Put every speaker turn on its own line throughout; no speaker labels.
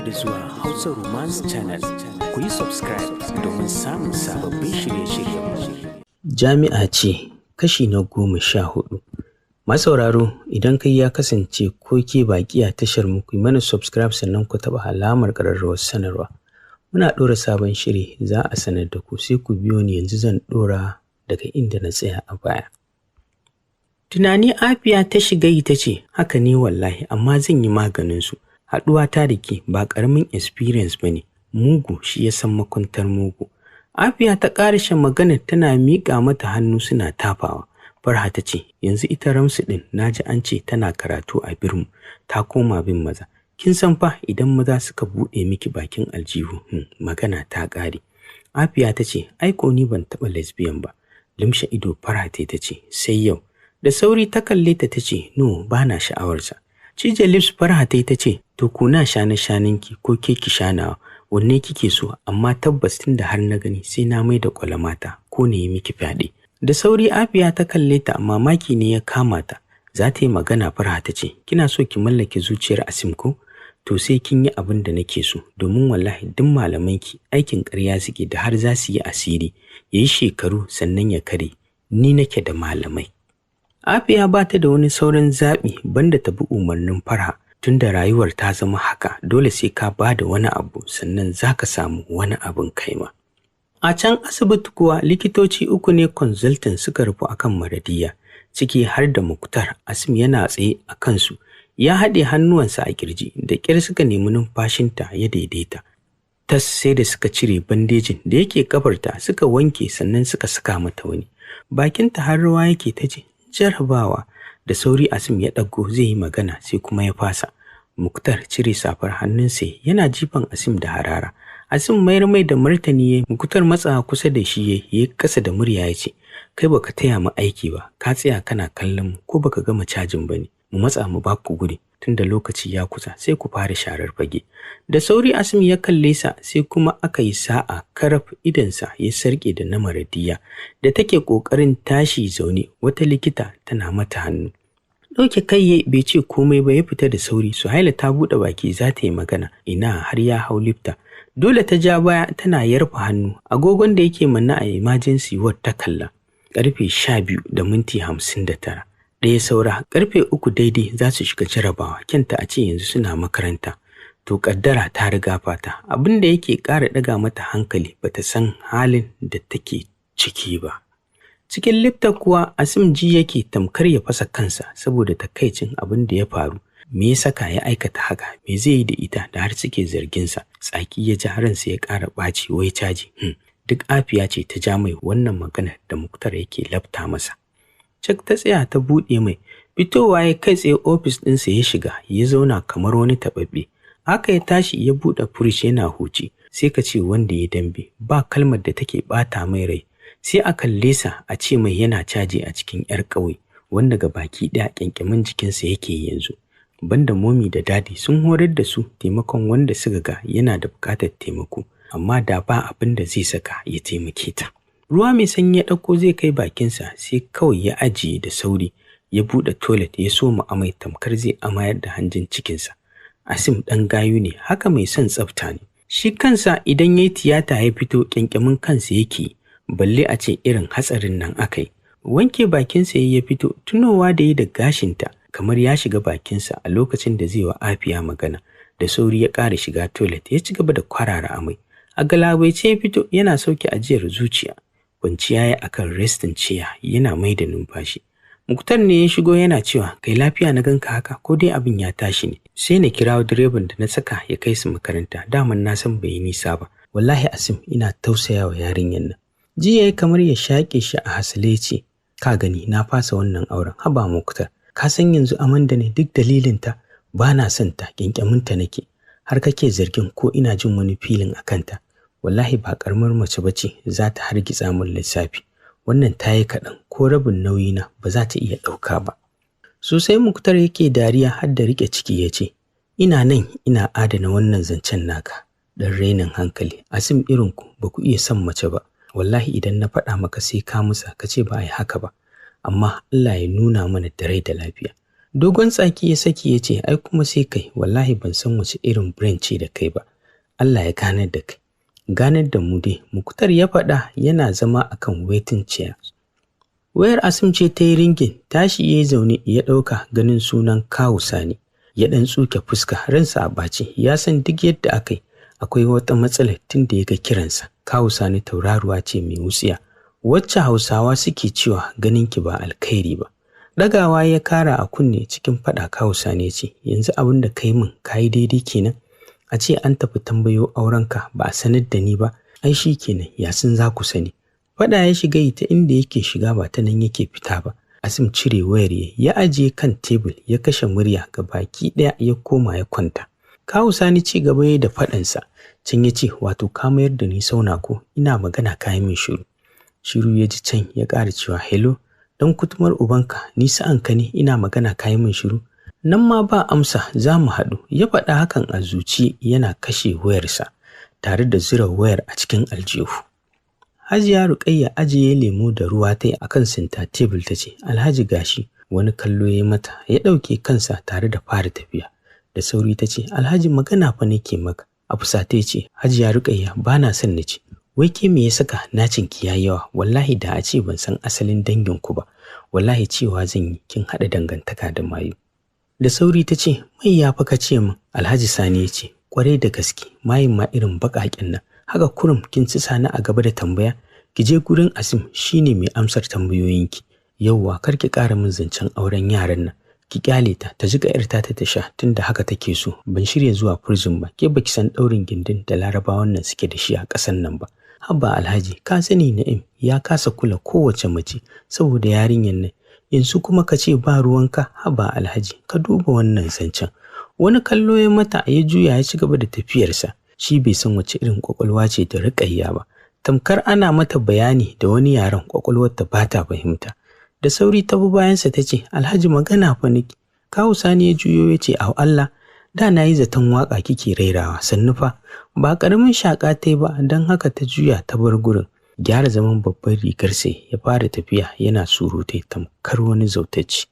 Barkanku da zuwa Hausa Romance Channel. Ku yi subscribe domin samun sababbin shirye-shiryenmu.
Jami'a ce kashi na 14. Masauraro, idan kai ya kasance ko ke baƙi a tashar mu, ku yi mana subscribe sannan ku taɓa alamar ƙararrawar sanarwa. Muna ɗora sabon shiri za a sanar da ku, sai ku biyo ni yanzu zan ɗora daga inda na tsaya a baya. Tunani Afiya ta shiga yi ta ce, haka ne wallahi, amma zan yi maganin su. Haɗuwa ta da ke ba ƙaramin experience ba ne, mugu shi ya san makwantar mugu. Afiya ta ƙarashe maganar tana miƙa mata hannu suna tafawa. Farha ta ce, yanzu ita Ramsu ɗin na ji an ce tana karatu a Birmu, ta koma bin maza. Kin san fa idan maza suka buɗe miki bakin aljihu, magana ta ƙare. Afiya ta ce, ai ko ni ban taɓa lesbian ba. Limshe ido Farha ta ce, sai yau. Da sauri ta kalle ta ta ce, no, ba na sha'awarsa. Cije lips Farha ta ce, to kuna shana shaninki ko ke ki shanawa, wanne kike so, amma tabbas tun da har na gani sai na mai da kwalamata ko ne yi miki fyaɗe. Da sauri Afiya ta kalle ta, mamaki ne ya kama ta. Za ta yi magana Farha ta ce, kina so ki mallake zuciyar Asim ko? To sai kin yi abin da nake so, domin wallahi duk malamanki aikin ƙarya suke da har za su yi asiri, ya yi shekaru sannan ya kare, ni nake da malamai. Afiya ba ta da wani sauran zaɓi banda ta bi umarnin Farha, tunda rayuwar ta zama haka, dole sai ka ba da wani abu sannan za ka samu wani abin kaima. A can asibiti kuwa likitoci uku ne consultant suka rufu akan Maradiya, ciki har da Muktar. Asim yana tsaye a kansu, ya haɗe hannuwansa a kirji, da ƙyar suka nemi numfashinta ya daidaita. Tas sai da suka cire bandejin da yake kafarta suka wanke sannan suka saka mata wani. Bakinta har ruwa yake ta ce, jarabawa. Da sauri Asim ya ɗago zai yi magana sai kuma ya fasa. Muktar cire safar hannunsa yana jifan Asim da harara. Asim mayar mai da martani ya Muktar matsa kusa da shi ya yi kasa da murya ya ce, kai baka taya mu aiki ba, ka tsaya kana kallon mu ko baka gama cajin ba ne, mu matsa mu ba ku guri tunda lokaci ya kusa sai ku fara sharar fage. Da sauri Asim ya kalle sa, sai kuma aka yi sa'a karaf idansa ya sarke da na Maradiya da take kokarin tashi zaune, wata likita tana mata hannu. Ɗauke kai bai ce komai ba ya fita da sauri. Suhaila ta buɗe baki za ta yi magana, ina har ya hau lifta. Dole ta ja baya tana yarfa hannu. Agogon da yake manna a emergency ward ta kalla. 12:59. Ɗaya saura 3:00 daidai za su shiga jarabawa, kyanta a ce yanzu suna makaranta. To ƙaddara ta riga fata. Abin da yake ƙara ɗaga mata hankali bata san halin da take ciki ba. Cikin lifta kuwa Asim ji yake tamkar ya fasa kansa saboda takaicin abin da ya faru. Me ya saka ya aikata haka? Me zai yi da ita da har suke zarginsa? Tsaki ya ji ransa ya ƙara ɓaci, wai caji. Duk Afiya ce ta ja mai wannan magana da Muktar yake lafta masa. Cak ta tsaya ta buɗe mai, fitowa ya kai tsaye ofis ɗinsa ya shiga, ya zauna kamar wani taɓaɓɓe. Haka ya tashi ya buɗe furish yana huci, sai ka ce wanda ya dambe, ba kalmar da take ɓata mai rai. Sai a kalle sa a ce mai yana caji a cikin 'yar ƙauye, wanda ga baki ɗaya ƙyanƙyamin jikinsa yake yanzu. Banda momi da dadi sun horar da su taimakon wanda suka ga yana da buƙatar taimako, amma da ba abin da zai saka ya taimake ta. Ruwa mai sanyi ya ɗauko zai kai bakinsa sai kawai ya ajiye da sauri ya buɗe toilet ya soma amai tamkar zai amayar da hanjin cikinsa. Asim ɗan gayu ne, haka mai son tsafta ne. Shi kansa idan ya yi tiyata ya fito ƙyanƙyamin kansa yake, balle a ce irin hatsarin nan aka yi. Wanke bakinsa ya fito, tunowa da yi da gashinta kamar ya shiga bakinsa a lokacin da zai wa Afiya magana. Da sauri ya ƙara shiga toilet ya ci gaba da kwarara amai. A galabaice ya fito yana sauke ajiyar zuciya. Kwanciya ya akan restin chair yana mai da numfashi. Muktar ne ya shigo yana cewa, kai lafiya na ganka haka ko dai abin ya tashi ne? Sai na kirawo direban da na saka ya kai su makaranta, daman na san bai yi nisa ba. Wallahi Asim ina tausaya wa yarinyar nan. Jiya ya kamar ya shaƙe shi a hasale ce, ka gani na fasa wannan auren, haba Muktar. Ka san yanzu Amanda ne duk dalilinta, ba na son ta, ƙyanƙyaminta nake. Har kake zargin ko ina jin wani filin a kanta. Wallahi ba ƙaramar mace bace za ta hargitsa min lissafi. Wannan ta yi kaɗan, ko rabin nauyina ba za ta iya ɗauka ba. Sosai Muktar yake dariya har da riƙe ciki ya ce, ina nan ina adana wannan zancen naka. Ɗan rainin hankali, Asim irinku ba ku iya son mace ba. Wallahi idan na faɗa maka sai ka musa ka ce ba a yi haka ba. Amma Allah ya nuna mana da rai da lafiya. Dogon tsaki ya saki ya ce, ai kuma sai kai, wallahi ban san wace irin brain ce da kai ba. Allah ya ganar da kai. Ganar da mu dai, Muktar ya faɗa yana zama akan waiting chair. Wayar Asim ce ta yi ringin, tashi ya yi zaune ya ɗauka ganin sunan Kawu Sani. Ya ɗan tsuke fuska, ransa a ɓace, ya san duk yadda aka yi, akwai wata matsala tun da ya ga kiransa. Kawu Sani tauraruwa ce mai wutsiya, wacce Hausawa suke cewa ganinki ba alkhairi ba. Ɗagawa ya kara a kunne cikin faɗa Kawu Sani ya ce, yanzu abin da kai min ka yi daidai kenan? A ce an tafi tambayo aurenka ba a sanar da ni ba, ai shi kenan yasin za ku sani. Faɗa ya shiga yi ta inda yake shiga ba ta nan yake fita ba. Asim cire wayar ya ajiye kan tebul ya kashe murya ga baki ɗaya ya koma ya kwanta. Kawu Sani ci gaba ya da faɗansa, can ya ce wato ka mayar da ni sauna ko ina magana ka yi min shiru. Shiru ya ji can ya ƙara cewa hello don kutumar ubanka ni sa'anka ne ina magana ka yi min shiru. Nan ma ba amsa za mu haɗu ya faɗa hakan a zuci yana kashe wayarsa tare da zura wayar a cikin aljihu. Hajiya Ruƙayya ajiye lemo da ruwa ta yi a kan senta tebul ta ce, Alhaji gashi wani kallo ya mata ya ɗauke kansa tare da fara tafiya. Da sauri ta ce, Alhaji magana fa nake maka. A fusata ya ce, Hajiya Ruƙayya ba na son na ci. Wai ke me ya saka nacin ki ya yawa wallahi da a ce ban san asalin dangin ku ba. Wallahi cewa zan yi kin haɗa dangantaka da mayu. Da sauri ta ce, mai ya fa ka ce min. Alhaji Sani ya ce, kwarai da gaske mayin ma irin baƙaƙen nan. Haka kurum kin ci sani a gaba da tambaya. Ki je gurin Asim shine mai amsar tambayoyinki. Yauwa kar ki ƙara min zancen auren yaran nan. Ki kyale ta ta jiƙa ƴar ta ta sha tunda haka take so. Ban shirya zuwa prison ba. Ke baki san ɗaurin gindin da Larabawan nan suke da shi a ƙasan nan ba. Haba Alhaji ka sani Na'im ya kasa kula kowace mace saboda yarinyar nan. Yanzu kuma ka ce ba ruwanka haba Alhaji ka duba wannan zancen. Wani kallo ya mata ya juya ya ci gaba da tafiyarsa. Shi bai san wace irin ƙwaƙwalwa ce da Ruƙayya ba. Tamkar ana mata bayani da wani yaren ƙwaƙwalwarta ba ta fahimta. Da sauri ta bi bayansa ta ce, Alhaji magana fa nake. Kawu Sani ya juyo ya ce, Au Allah, da na yi zaton waƙa kike rairawa, sannu fa. Ba ƙaramin shaƙa ta yi ba, don haka ta juya ta bar gurin. Gyara zaman babbar rigar sai ya fara tafiya yana surutai tamkar wani zautacce.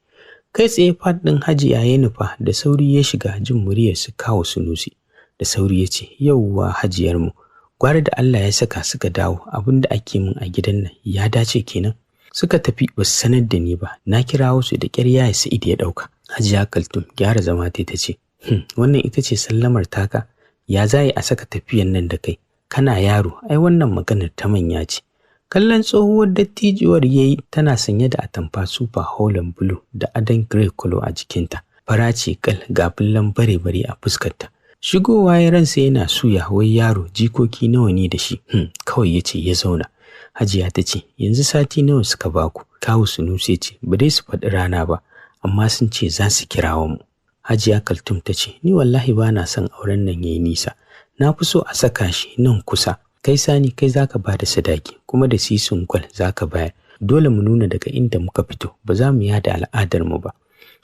Kai tsaye fat ɗin Hajiya ya nufa da sauri ya shiga jin muryar su Kawu Sunusi. Da sauri ya ce, yauwa hajiyarmu, gwara da Allah ya saka suka dawo abin da ake min a gidan nan ya dace kenan. Suka tafi ba su sanar da ni ba, na kirawo su da ƙyar yaya Sa'id ya ɗauka. Hajiya Kaltum gyara zama ta ce, wannan ita ce sallamar taka, ya za a saka tafiyan nan da kai, kana yaro, ai wannan maganar ta manya ce. Kallon tsohuwar dattijuwar ya yi tana sanye da atamfa super holland blue da adon grey color a jikinta, fara ce kal ga bullan bare-bare a fuskarta. Shigowa ya ransa yana suya wai yaro jikoki nawa ne da shi, kawai ya ce ya zauna. Hajiya ta ce, yanzu sati nawa suka baku? Kawu Sunusi ce, ba dai su faɗi rana ba, amma sun ce za su kirawo mu. Hajiya Kaltum ta ce, ni wallahi ba na son auren nan yayi nisa, na fi so a saka shi nan kusa. Kai Sani kai za ka ba da sadaki, kuma da sisin gwal za ka bayar. Dole mu nuna daga inda muka fito, ba za mu yada al'adarmu ba.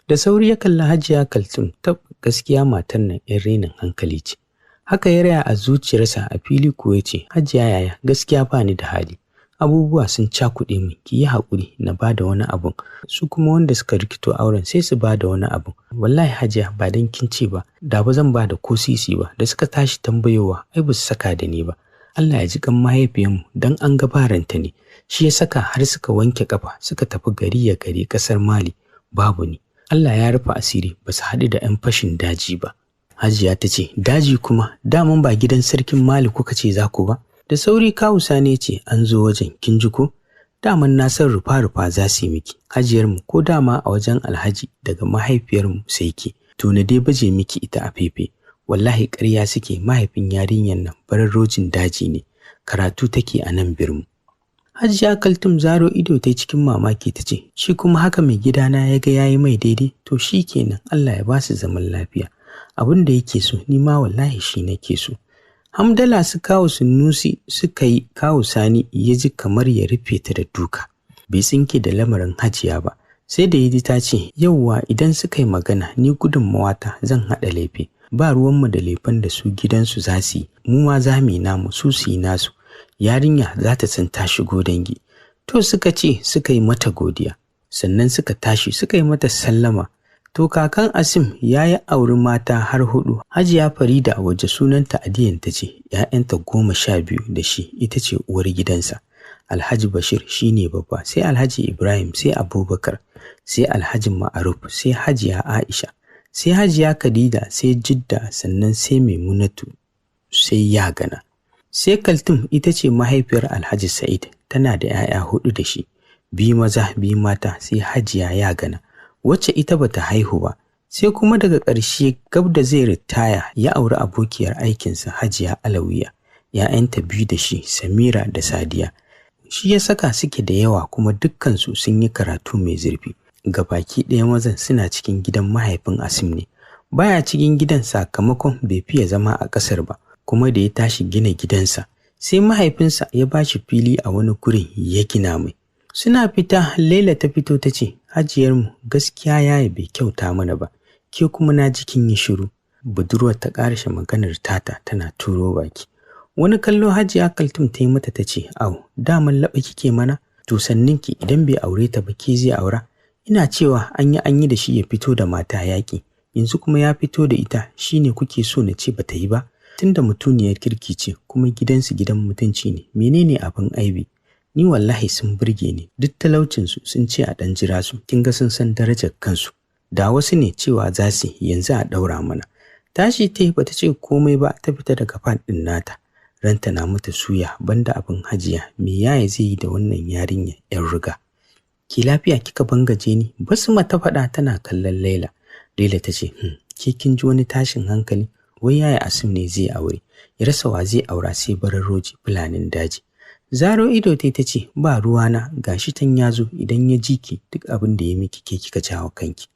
Da sauri ya kalli Hajiya Kaltum, tab gaskiya matar nan 'yan renin hankali ce. Haka ya raya a zuciyarsa a fili kuwa ya ce, Hajiya yaya gaskiya ba ni da hali. Abubuwa sun cakuɗe min, ki yi haƙuri na ba da wani abun. Su kuma wanda suka rikito auren sai su ba da wani abun. Wallahi Hajiya ba dan kin ce ba, da ba zan ba da ko sisi ba, da suka tashi tambayowa ai ba su saka da ni ba. Allah ya ji kan mahaifiyarmu dan an ga baranta ne. Shi ya saka har suka wanke ƙafa suka tafi gari ya gari ƙasar Mali babu ni. Allah ya rufe asiri ba su haɗu da 'yan fashin daji ba. Hajiya ta ce, daji kuma daman ba gidan sarkin Mali kuka ce za ku ba? Da sauri Kawu Sani ce an zo wajen kin ji ko? Daman na san rufa-rufa za su yi miki. Hajiyarmu ko dama a wajen Alhaji daga mahaifiyarmu sai ki. To na dai baje miki ita a fefe. Wallahi ƙarya suke mahaifin yarinyar nan bararrojin daji ne. Karatu take a nan birmu. Hajiya Kaltum zaro ido ta cikin mamaki ta ce, shi kuma haka mai gidana ya ga yayi mai daidai, to shi kenan Allah ya ba su zaman lafiya. Abin da yake so, ni ma wallahi shi nake so. Hamdala su Kawu Sunusi suka yi Kawu Sani ya ji kamar ya rufe ta da duka. Bai tsinke da lamarin Hajiya ba, sai da ya ji ta ce, yauwa idan suka yi magana ni gudunmawata zan haɗa lefe. Ba ruwanmu da lefen da su gidansu za su yi, mu ma za mu yi namu su su yi nasu. Yarinya za ta san ta shigo dangi. To suka ce suka yi mata godiya, sannan suka tashi suka yi mata sallama. To kakan Asim ya yi auri mata har huɗu. Hajiya Farida wacce sunanta Adiyan ta ce, ‘ya'yanta 12 da shi ita ce uwar gidansa. Alhaji Bashir shi ne babba, sai Alhaji Ibrahim, sai Abubakar, sai Alhaji Ma'aruf, sai Hajiya Aisha, sai Hajiya Khadija, sai Jidda, sannan sai Maimunatu, sai Yagana. Sai Kaltum ita ce mahaifiyar Alhaji Sa'id, tana da ‘ya'ya huɗu da shi, 2 maza 2 mata, sai Hajiya Yagana, wacce ita bata haihu ba. Sai kuma daga ƙarshe gab da zai ritaya ya auri abokiyar aikinsa Hajiya Alawiya, ‘ya'yanta 2 da shi, Samira da Sadiya. Shi ya saka suke da yawa kuma dukkansu sun yi karatu mai zurfi. Gabaki ɗaya mazan suna cikin gidan mahaifin Asim ne. Baya cikin gidan sakamakon bai fiye zama a ƙasar ba, kuma da ya tashi gina gidansa, sai mahaifinsa ya ba shi fili a wani gurin ya gina mai. Suna fita, Laila ta fito ta ce, Hajiyarmu gaskiya yaya bai kyauta mana ba, ke kuma na ji kin yi shiru. Budurwar ta ƙarashe maganar tata tana turo baki. Wani kallo Hajiya Kaltum ta yi mata ta ce, Au, daman laɓa kike mana? To sanninki idan bai aure ta ba ke zai aura? Ina cewa an yi da shi ya fito da mata yaƙi, yanzu kuma ya fito da ita shine kuke so na ce bata yi ba? Tunda mutuniyar kirki ce kuma gidansu gidan mutunci ne, menene abin aibi? Ni wallahi sun burge ni, duk talaucinsu sun ce a ɗan jira su, kin ga sun san darajar kansu. Da wasu ne cewa za su yanzu a ɗaura mana. Tashi ta yi bata ce komai ba ta fita daga fat ɗin nata. Ranta na mata suya banda abin Hajiya, me yaya zai yi da wannan yarinya ‘yar riga? Ki lafiya kika bangaje ni? Basma ta faɗa tana kallon Laila. Laila ta ce, ke kin ji wani tashin hankali? Wai yaya Asim ne zai aure? Ya rasa wa zai aura sai bararroji fulanin daji. Zaro ido ta ce, ba ruwana, gashi tan ya zo idan ya ji ki duk abin da ya miki ke kika jawo kanki.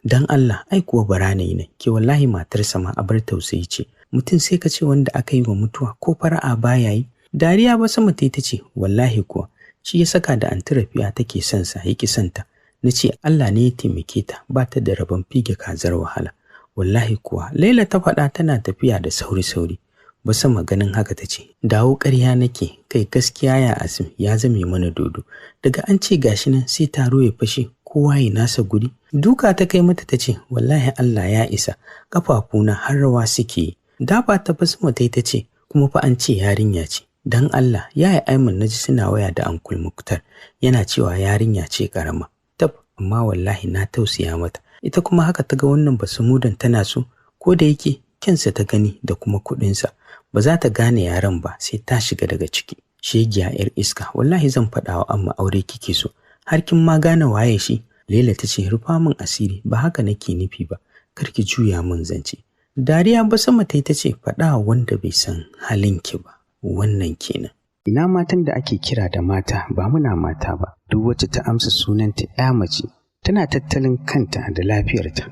Dan Allah, ai kuwa bara na yi nan, ke wallahi matarsa ma abar tausayi ce. Mutum sai ka ce wanda aka yi wa mutuwa ko fara'a baya yi. Dariya Basma ta ce, wallahi kuwa, shi ya saka da Anti Rafi'a take son sa yake son ta. Na ce Allah ne ya taimake ta, ba ta da rabon fige kazar wahala. Wallahi kuwa, Laila ta faɗa tana tafiya da sauri-sauri. Basma ganin haka ta ce, dawo ƙarya nake, kai gaskiya ya Asim ya zame mana dodo. Daga an ce gashi nan sai taro ya fashe, kowa ya nasa guri. Duka ta kai mata ta ce, wallahi Allah ya isa, ƙafafuna har rawa suke yi. Dafa ta Basma ta ce, kuma fa an ce yarinya ce. Dan Allah, yaya Aiman naji suna waya da Uncle Muktar, yana cewa yarinya ce ƙarama. Tab, amma wallahi na tausaya mata. Ita kuma haka ta ga wannan basamudan tana so, ko da yake kyansa ta gani da kuma kuɗinsa. Ba za ta gane yaran ba sai ta shiga daga ciki. Shegiya ‘yar iska, wallahi zan faɗa wa amma aure kike so. Har kin ma gane waye shi? Laila ta ce, rufa min asiri, ba haka nake nufi ba, kar ki juya min zance. Dariya Basma ta ce, faɗa wanda bai san halinki ba, wannan kenan.
Ina matan da ake kira da mata ba muna mata ba, duk wacce ta amsa sunanta ‘ya mace, tana tattalin kanta da lafiyarta.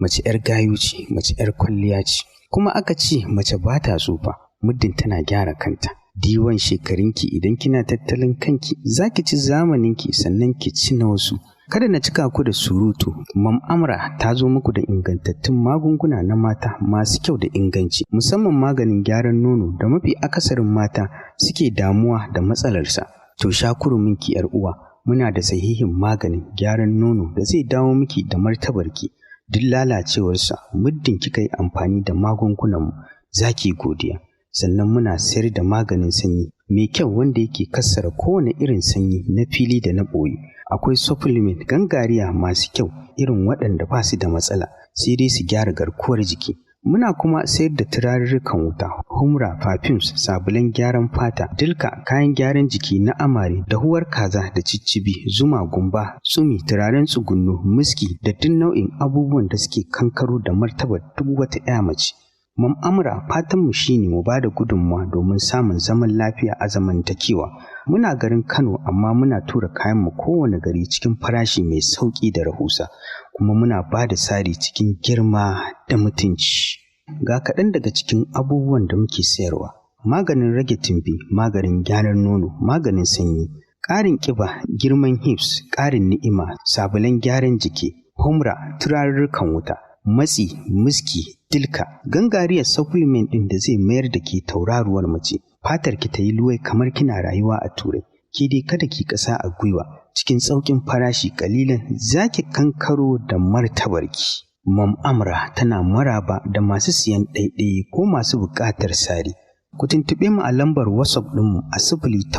Mace ‘yar gayu ce, mace ‘yar kwalliya ce, kuma aka ce mace ba ta tsufa, muddin tana gyara kanta. Diwan shekarunki idan kina tattalin kanki, za ki ci zamaninki sannan ki ci na wasu. Kada na cika ku da surutu, Mam Amra ta zo muku da ingantattun magunguna na mata masu kyau da inganci, musamman maganin gyaran nono da mafi akasarin mata suke damuwa da matsalarsa. To sha kuruminki ‘yar uwa, muna da sahihin maganin gyaran nono da zai dawo miki da martabarki. Duk lalacewarsa, muddin kika yi amfani da magungunanmu, za ki godiya. Sannan muna sayar da maganin sanyi mai kyau wanda yake kassara kowane irin sanyi na fili da na ɓoye. Akwai supplement gangariya masu kyau irin waɗanda ba su da matsala sai dai su gyara garkuwar jiki. Muna kuma sayar da turarurrukan wuta, humra, perfumes, sabulan gyaran fata, dilka, kayan gyaran jiki na amare, dahuwar kaza da ciccibi, zuma, gumba, tsumi, turaren tsugunno, miski da duk nau'in abubuwan da suke kankaro da martabar duk wata ƴa mace. Mam Amra fatanmu shine mu ba da gudunmawa domin samun zaman lafiya a zamantakewa. Muna garin Kano amma muna tura kayanmu kowane gari cikin farashi mai sauƙi da rahusa, kuma muna ba da sari cikin girma da mutunci. Ga kaɗan daga cikin abubuwan da muke sayarwa: maganin rage tumbi, maganin gyaran nono, maganin sanyi, ƙarin ƙiba, girman hips, ƙarin ni'ima, sabulan gyaran jiki, humra, turarurrukan wuta, matsi, miski, dilka, gangariyar supplement ɗin da zai mayar da ke tauraruwar mace, fatar ki ta yi luwai kamar kina rayuwa a Turai. Ke dai kada ki ƙasa a gwiwa, cikin sauƙin farashi ƙalilan za ki kankaro da martabarki. Mam Amra tana maraba da masu siyan ɗaiɗai ko masu buƙatar sari. Ku tuntuɓe mu a lambar WhatsApp ɗinmu a 080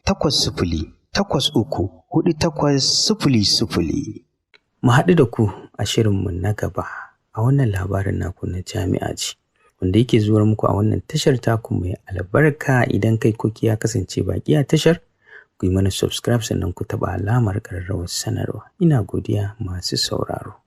80 83 48 00.
Mu haɗu da ku a shirinmu na gaba a wannan labarin naku na jami'a ce, wanda yake zuwar muku a wannan tashar taku mai albarka. Idan kai ko ya kasance baƙi a tashar, ku yi mana subscribe sannan ku taɓa alamar ƙararrawar sanarwa. Ina godiya, masu sauraro.